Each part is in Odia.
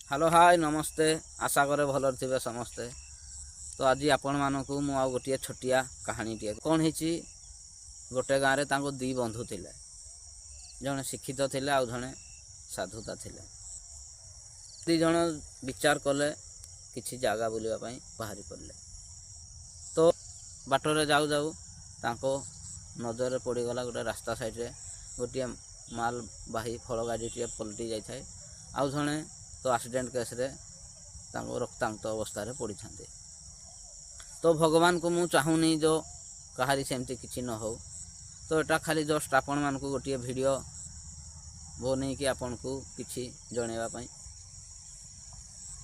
ହ୍ୟାଲୋ, ହାଏ, ନମସ୍ତେ। ଆଶା କରେ ଭଲରେ ଥିବେ ସମସ୍ତେ। ତ ଆଜି ଆପଣମାନଙ୍କୁ ମୁଁ ଆଉ ଗୋଟିଏ ଛୋଟିଆ କାହାଣୀଟିଏ। କ'ଣ ହେଇଛି, ଗୋଟେ ଗାଁରେ ତାଙ୍କ ଦୁଇ ବନ୍ଧୁ ଥିଲେ। ଜଣେ ଶିକ୍ଷିତ ଥିଲେ ଆଉ ଜଣେ ସାଧୁତା ଥିଲେ। ଦୁଇ ଜଣ ବିଚାର କଲେ, କିଛି ଜାଗା ବୁଲିବା ପାଇଁ ବାହାରି ପଡ଼ିଲେ। ତ ବାଟରେ ଯାଉ ଯାଉ ତାଙ୍କ ନଜରରେ ପଡ଼ିଗଲା, ଗୋଟେ ରାସ୍ତା ସାଇଡ଼ରେ ଗୋଟିଏ ମାଲବାହୀ ଫଳ ଗାଡ଼ିଟିଏ ପଲଟି ଯାଇଥାଏ ଆଉ ଜଣେ ତ ଆକ୍ସିଡେଣ୍ଟ କେସ୍ରେ ତାଙ୍କ ରକ୍ତାକ୍ତ ଅବସ୍ଥାରେ ପଡ଼ିଥାନ୍ତି। ତ ଭଗବାନଙ୍କୁ ମୁଁ ଚାହୁଁନି ଯେଉଁ କାହାରି ସେମିତି କିଛି ନ ହଉ। ତ ଏଟା ଖାଲି ଜଷ୍ଟ ଆପଣମାନଙ୍କୁ ଗୋଟିଏ ଭିଡ଼ିଓ ବନେଇକି ଆପଣଙ୍କୁ କିଛି ଜଣାଇବା ପାଇଁ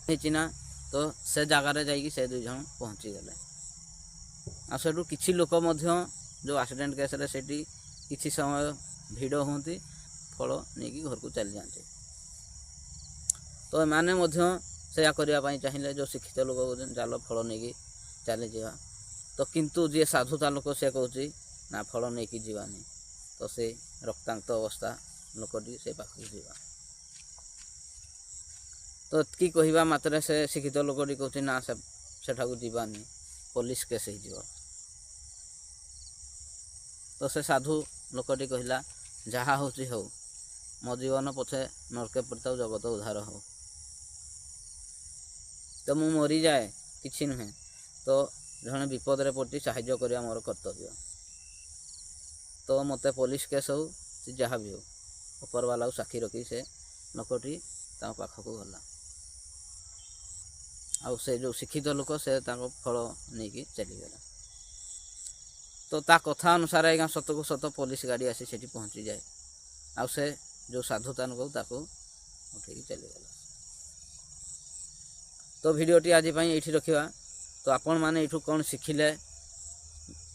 ହେଇଛି ନା। ତ ସେ ଜାଗାରେ ଯାଇକି ସେ ଦୁଇ ଜଣ ପହଞ୍ଚିଗଲେ ଆଉ ସେଠୁ କିଛି ଲୋକ ମଧ୍ୟ ଯେଉଁ ଆକ୍ସିଡେଣ୍ଟ କେସ୍ରେ ସେଠି କିଛି ସମୟ ଭିଡ଼ ହୁଅନ୍ତି, ଫଳ ନେଇକି ଘରକୁ ଚାଲିଯାଆନ୍ତି। ତ ଏମାନେ ମଧ୍ୟ ସେୟା କରିବା ପାଇଁ ଚାହିଁଲେ। ଯେଉଁ ଶିକ୍ଷିତ ଲୋକ କହୁଛନ୍ତି, ଚାଲ ଫଳ ନେଇକି ଚାଲିଯିବା। ତ କିନ୍ତୁ ଯିଏ ସାଧୁତା ଲୋକ, ସେ କହୁଛି, ନା, ଫଳ ନେଇକି ଯିବାନି, ତ ସେ ରକ୍ତାକ୍ତ ଅବସ୍ଥା ଲୋକଟି ସେ ପାଖକୁ ଯିବା। ତ ଏତିକି କହିବା ମାତ୍ରେ ସେ ଶିକ୍ଷିତ ଲୋକଟି କହୁଛି, ନା, ସେ ସେଠାକୁ ଯିବାନି, ପୋଲିସ କେସ୍ ହେଇଯିବ। ତ ସେ ସାଧୁ ଲୋକଟି କହିଲା, ଯାହା ହେଉଛି ହଉ, ମୋ ଜୀବନ ପଛେ ନରକେ ପଡ଼ିଥାଉ, ଜଗତ ଉଦ୍ଧାର ହଉ। ତ ମୁଁ ମରିଯାଏ କିଛି ନୁହେଁ, ତ ଜଣେ ବିପଦରେ ପଡ଼ିଛି, ସାହାଯ୍ୟ କରିବା ମୋର କର୍ତ୍ତବ୍ୟ। ତ ମୋତେ ପୋଲିସ କେସ୍ ହଉ, ସେ ଯାହା ବି ହଉ, ଉପରବାଲାକୁ ସାକ୍ଷୀ ରଖି ସେ ଲୋକଟି ତାଙ୍କ ପାଖକୁ ଗଲା ଆଉ ସେ ଯେଉଁ ଶିକ୍ଷିତ ଲୋକ, ସେ ତାଙ୍କ ଫଳ ନେଇକି ଚାଲିଗଲା। ତ ତା କଥା ଅନୁସାରେ ଆଜ୍ଞା, ସତକୁ ସତ ପୋଲିସ ଗାଡ଼ି ଆସି ସେଠି ପହଞ୍ଚିଯାଏ ଆଉ ସେ ଯେଉଁ ସାଧୁତା ଲୋକ, ତାକୁ ଉଠେଇକି ଚାଲିଗଲା। ତ ଭିଡ଼ିଓଟି ଆଜି ପାଇଁ ଏଇଠି ରଖିବା। ତ ଆପଣମାନେ ଏଇଠୁ କ'ଣ ଶିଖିଲେ,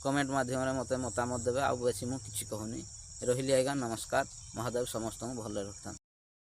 କମେଣ୍ଟ ମାଧ୍ୟମରେ ମୋତେ ମତାମତ ଦେବେ। ଆଉ ବେଶୀ ମୁଁ କିଛି କହୁନି। ରହିଲି ଆଜ୍ଞା, ନମସ୍କାର। ମହାଦେବ ସମସ୍ତଙ୍କୁ ଭଲରେ ରଖିଥାନ୍ତୁ।